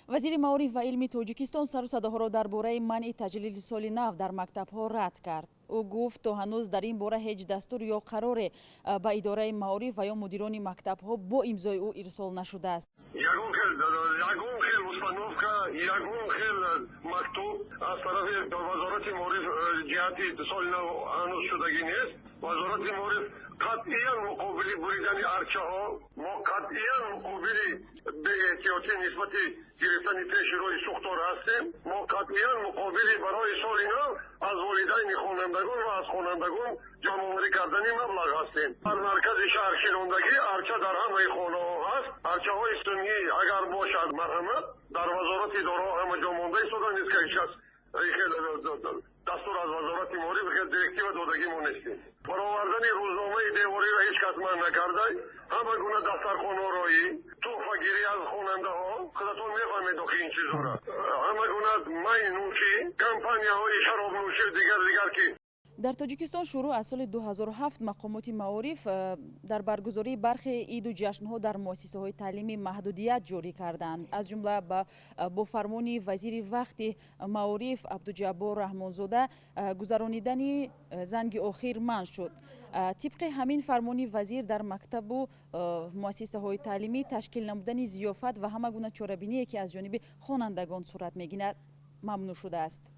Вазири маориф ва илми Тоҷикистон сару садоҳоро дар бораи манъи таҷлили соли нав дар мактабҳо рад кард. Ӯ гуфт, то ҳанӯз дар ин бора ҳеҷ дастур ё қароре ба идораи маориф ва ё мудирони мактабҳо бо имзои ӯ ирсол нашудааст. Ягон хел установка, ягон хел мактуб аз тарафи Вазорати маориф ҷиҳати соли нав ҳанӯз шудагӣ нест. Вазорати маориф қатъиян муқобили буридани арчаҳо, мо қатъиян муқобили беэҳтиётӣ нисбати гирифтани пеши роҳи сӯхтор ҳастем. Мо қатъиян муқобили барои соли нав аз волидайни хонандагон ва аз хонандагон ҷамъоварӣ кардани маблағ ҳастем. Дар маркази шаҳр шинондагӣ арча дар ҳамаи хонаҳо ҳаст. Арчаҳои сунъӣ агар бошад, марҳамат, дар вазорати идораҳо ҳама ҷо монда истода нест, ки ҳеҷ кас дастур аз Вазорати маориф, хел директива додагӣ мо нестем. Баровардани рӯзномаи девориро ҳеҷ кас манъ накарда. Ҳама гуна дастархонороӣ, туҳфагирӣ аз хонандаҳо, худатон мефаҳмед охи ин чизҳоро, ҳама гуна майнӯшӣ, компанияҳои шаробнӯшӣ, дигар дигар ки. Дар Тоҷикистон шурӯъ аз соли 2007 мақомоти маориф дар баргузории бархе иду ҷашнҳо дар муассисаҳои таълимӣ маҳдудият ҷорӣ карданд. Аз ҷумла бо фармони вазири вақти маориф Абдуҷаббор Раҳмонзода гузаронидани занги охир манъ шуд. Тибқи ҳамин фармони вазир, дар мактабу муассисаҳои таълимӣ ташкил намудани зиёфат ва ҳама гуна чорабиние, ки аз ҷониби хонандагон сурат мегирад, мамнӯъ шудааст.